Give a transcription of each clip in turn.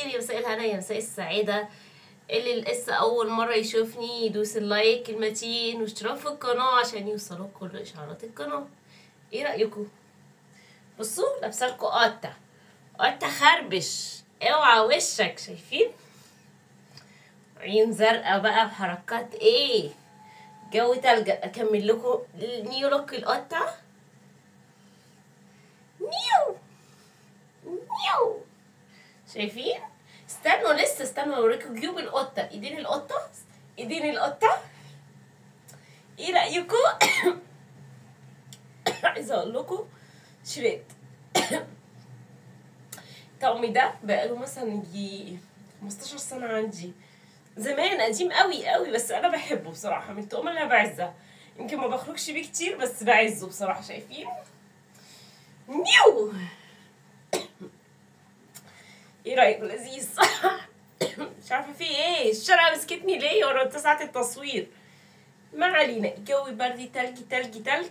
يا مساء الهنا، يا مساء السعادة. اللي لسه أول مرة يشوفني يدوس ال like المتين واشتراك في القناة عشان يوصلوا كل إشعارات القناة. ايه رأيكم؟ بصوا لابسالكوا قطة قطة خربش، اوعى وشك، شايفين؟ عين زرقاء بقى بحركات ايه، جو تلج. اكمل لكم new look القطة. نيو نيو، شايفين؟ استنوا لسه، استنوا اوريكم جيوب القطة، ايدين القطة، ايدين القطة. ايه رايكم؟ عايزه اقول لكم شريت طقمي ده بقاله مثلا يجي 15 سنة عندي، زمان قديم قوي قوي، بس انا بحبه بصراحة، من الطقم اللي انا بعزها، يمكن ما بخرجش بيه كتير بس بعزه بصراحة. شايفين؟ نيو. ايه رايكم؟ لذيذ صح؟ مش عارفه في ايه، الشرقه مسكتني ليه ورا ساعة التصوير. ما علينا، الجو برد تلج تلج تلج،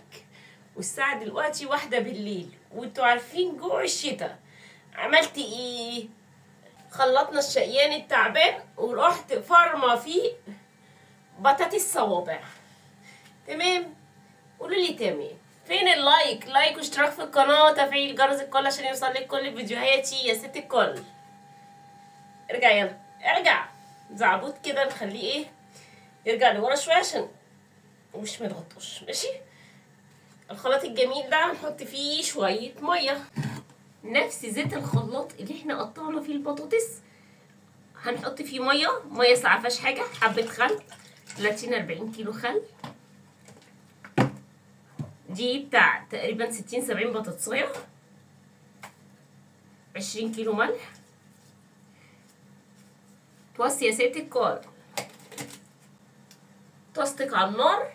والساعة دلوقتي 1 بالليل، وانتوا عارفين جوع الشتاء. عملت ايه؟ خلطنا الشقيان التعبان ورحت فرمه فيه بطاطس صوابع. تمام؟ قولوا لي تمام. فين ال like؟ like واشتراك في القناة وتفعيل جرس الكل عشان يوصلك كل فيديوهاتي يا ست الكل. ارجع يلا، ارجع زعبوط كده، نخليه ايه، يرجع لورا شوية عشان وش ما يتغطوش. ماشي؟ الخلاط الجميل ده هنحط فيه شوية مية، نفس زيت الخلاط اللي احنا قطعنا فيه البطاطس هنحط فيه مية، مية ساقعه حاجة، حبه خل، 30 40 كيلو خل، دي بتاع تقريبا 60 70 بطاطسايه، 20 كيلو ملح. توصي يا ست الكل، طاستك على النار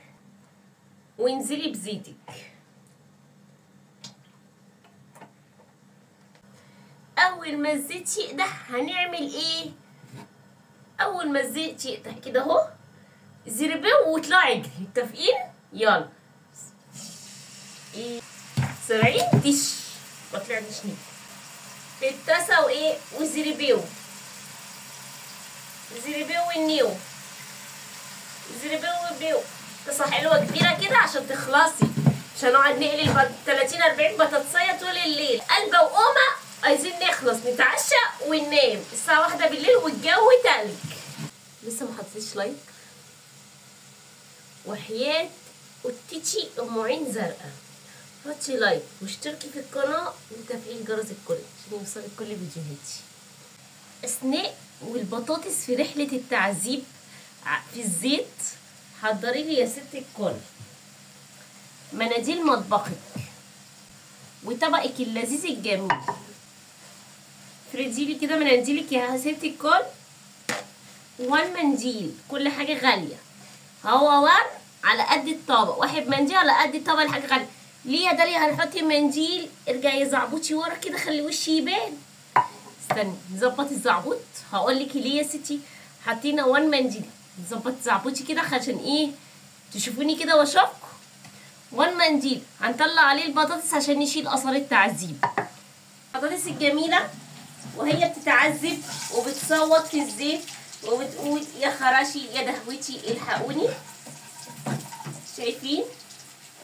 وانزلي بزيتك. اول ما الزيت يقدح هنعمل ايه؟ اول ما الزيت يقدح كده اهو، زربيه واطلعي اجري. متفقين؟ يلا. ايه 70 تش، ما طلعناش نجري في الطاسه، وايه، وزربيو، زربيو والنيو، زربيو وبيو. طاسه حلوة كبيرة كده عشان تخلصي، مش هنقعد نقلي 30 40 بطاطسيه طول الليل. قلبه وقومه، عايزين نخلص نتعشى وننام الساعة 1 بالليل والجو تلج. لسه ما حطيتش like؟ وحياة قطتي ام عين زرقاء، حطي like واشتركي في القناة وتفعيل جرس الكل عشان يوصلك كل فيديوهاتي. اثناء والبطاطس في رحله التعذيب في الزيت، حضري لي يا ست الكل مناديل مطبخك وطبقك اللذيذ الجميل. افردي لي كده مناديلك يا ست الكل، وان منديل، كل حاجة غالية، هو وان على قد الطبق، واحد منديل على قد الطبق، الحاجة غالية. ليه يا داليا هنحطي منديل؟ ارجعي يا زعبوطي ورا كده، خلي وشي يبان. استني نظبط الزعبوط، هقول لك ليه يا ستي حطينا وان منديل. نظبط زعبوطي كده عشان ايه، تشوفوني كده واشوفكم. وان منديل هنطلع عليه البطاطس عشان نشيل اثار التعذيب. البطاطس الجميلة وهي بتتعذب وبتصوت في الزيت وبتقول يا خراشي يا دهوتي الحقوني. شايفين؟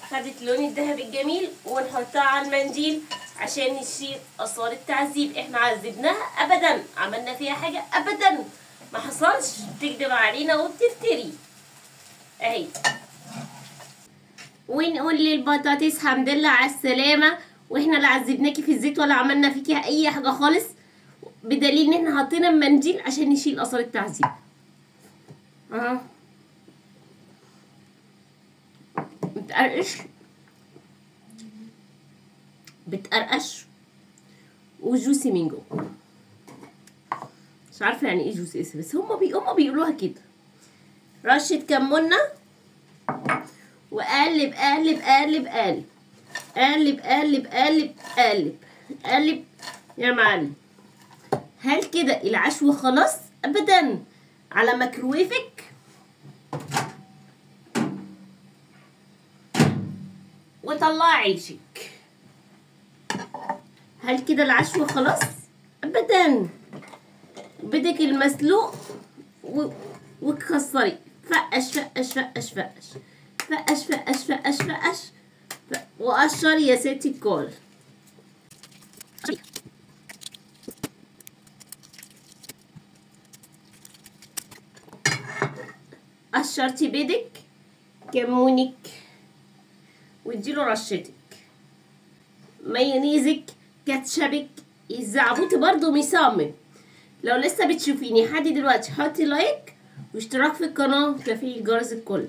خدت لون الذهب الجميل، ونحطها على المنديل عشان نشيل اثار التعذيب. احنا عذبناها ابدا، عملنا فيها حاجة ابدا ما حصلش، بتكدب علينا وبتفتري اهي. ونقول للبطاطس الحمد لله على السلامة، واحنا لا عذبناكي في الزيت ولا عملنا فيكي اي حاجة خالص، بدليل ان احنا حطينا المنديل عشان نشيل اثار التعذيب. اهو بتقرقش، بتقرقش وجوسي من جوه. مش عارفه يعني ايه جوسي، بس هما بيقولوها كده. رشه كمونه، وقلب قلب قلب قلب قلب قلب قلب قلب قلب يا معلم. هل كده العشوه خلاص؟ ابدا. على ميكروويفك وطلعي عيشك. هل كده العشوة خلاص؟ ابدا. بيضك المسلوق وتكسري، فقش فقش فقش فقش فقش فقش فقش فقش، وقشري يا ستي الكل. قشرتي بيضك، كمونك، واديله رشتك، مايونيزك، كاتشبك. الزعبوطي برضو مصمم. لو لسه بتشوفيني لحد دلوقتي حطي لايك واشتراك في القناة وتفعيل جرس الكل.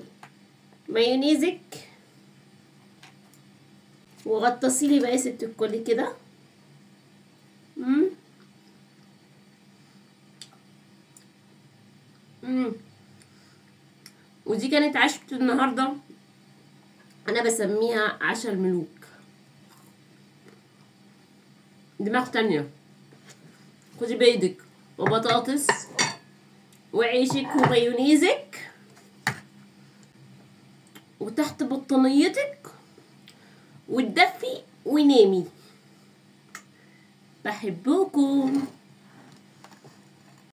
مايونيزك، وغطسيلي بقى يا ست الكل كده. ودي كانت عشوة النهارده، انا بسميها عشاء الملوك. دماغ تانية. خدي بيضك وبطاطس وعيشك ومايونيزك وتحت بطانيتك وتدفي ونامي. بحبكم.